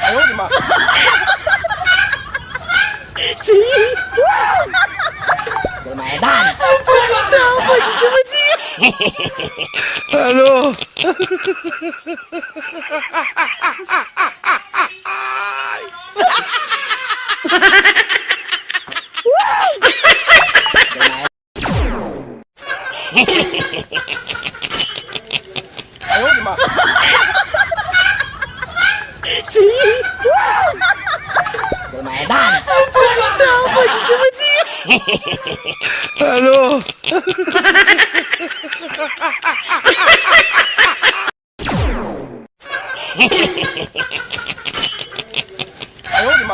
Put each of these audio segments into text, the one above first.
哎呦我的妈！我买单。不知道我就这么急。 Hello。哎呦我的妈！我买单。不知道我就这么急。 Hello。哎呦我的妈！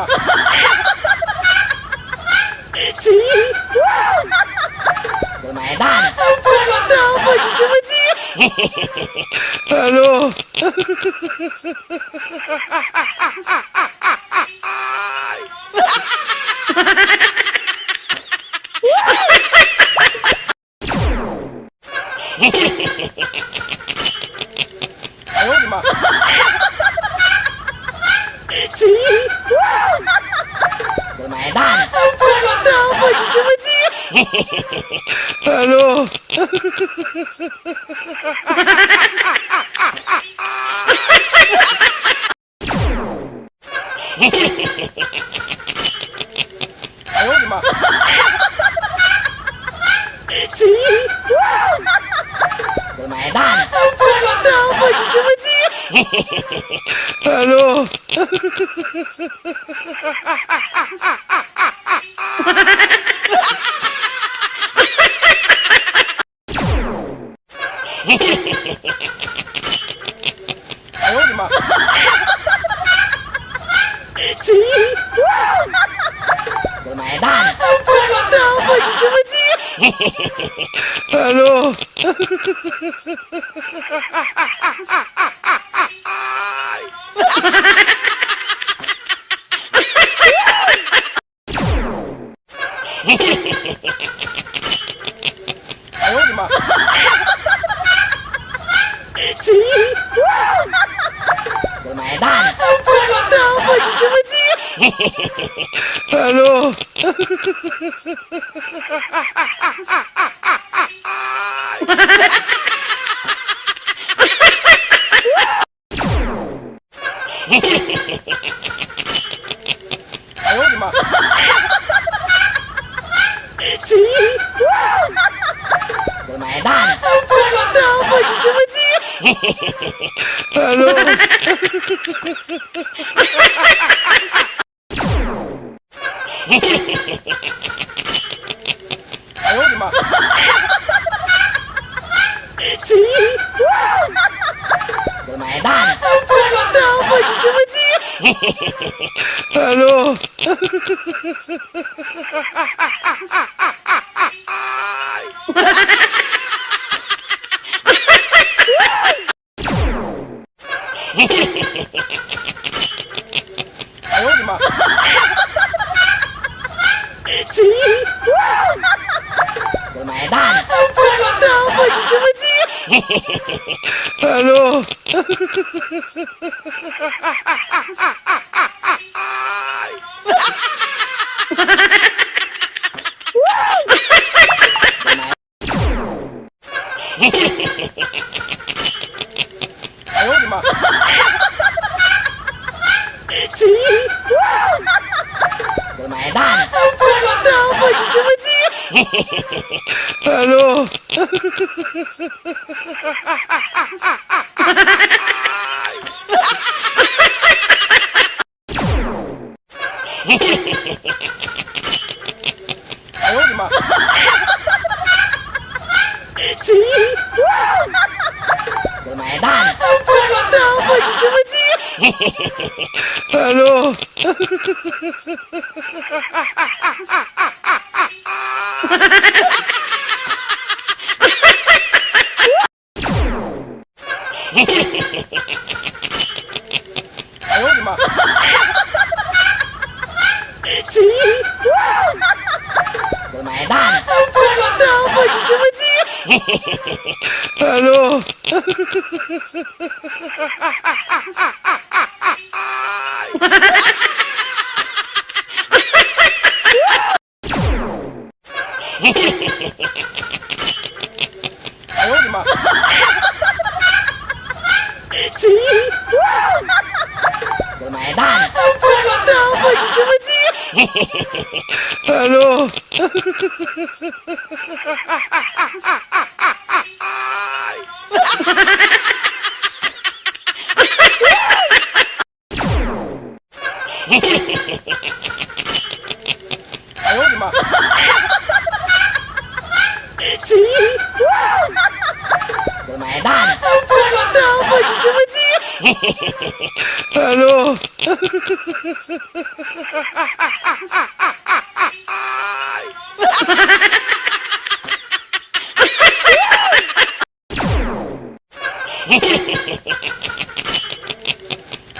我买单。不知道我就这么急。 Hello。哎呦我的妈！我买单。不知道我就这么急。 Hello。哎呦我的妈！我买单。不知道我就这么急。 Hello。哎呦我的妈！我买单。不知道我就这么急。 Hello。哎呦我的妈！我买单。不知道我就这么急。 Hello。哎呦我的妈！我买单。不知道我就这么急。 Hello。哎呦我的妈！我买单。不知道我就这么急。 Hello。哎呦我的妈！我买单。不知道我就这么急。 Hello。哎呦我的妈！我买单。不知道我就这么急。 Hello。哎呦我的妈！我买单。不知道我就这么急。 Hello。哎呦我的妈！我买单。不知道我就这么急。Hello. 哎呦我的妈！谁？给买单。不知道，我就这么记。Hello。哎呦我的妈！谁？给买单。不知道，我就这么记。Hello。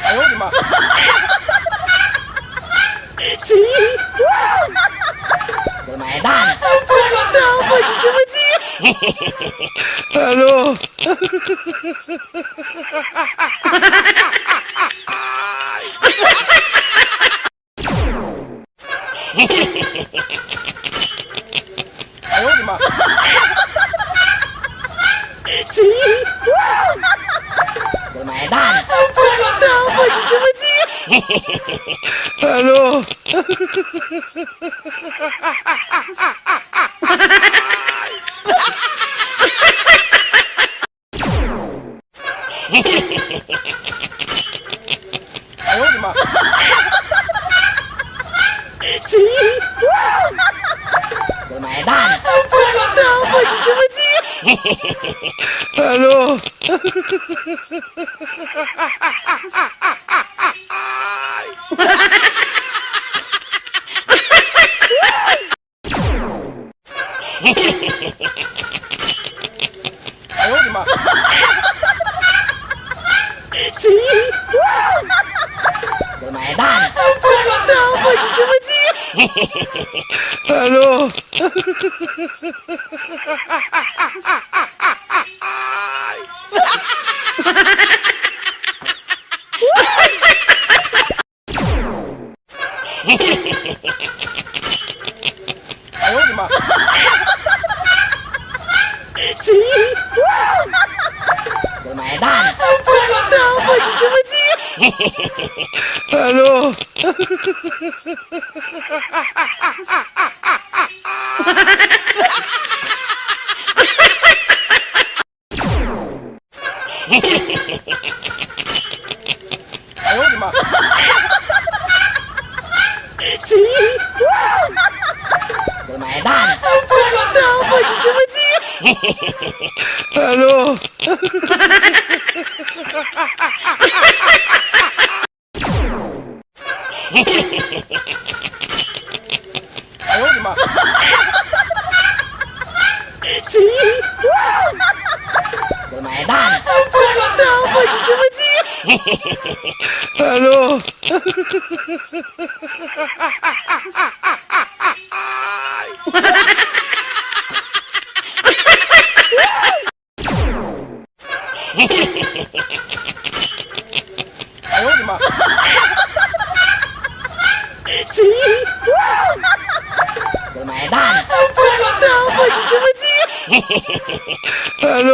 哎呦我的妈！谁？给买单。不知道，我就这么记。Hello。哎呦我的妈！谁？给买单。不知道，我就这么记。Hello。哎呦我的妈！谁？给买单。不知道，我就这么记。Hello。哎呦我的妈！谁？给买单。不知道，我就这么记。Hello。哎呦我的妈！谁？给买单。不知道，我就这么记。Hello。哎呦我的妈！谁？给买单。不知道，我就这么记。Hello。哎呦我的妈！谁？给买单。不知道，我就这么记。Hello。哎呦我的妈！谁？给买单。不知道，我就这么记。Hello。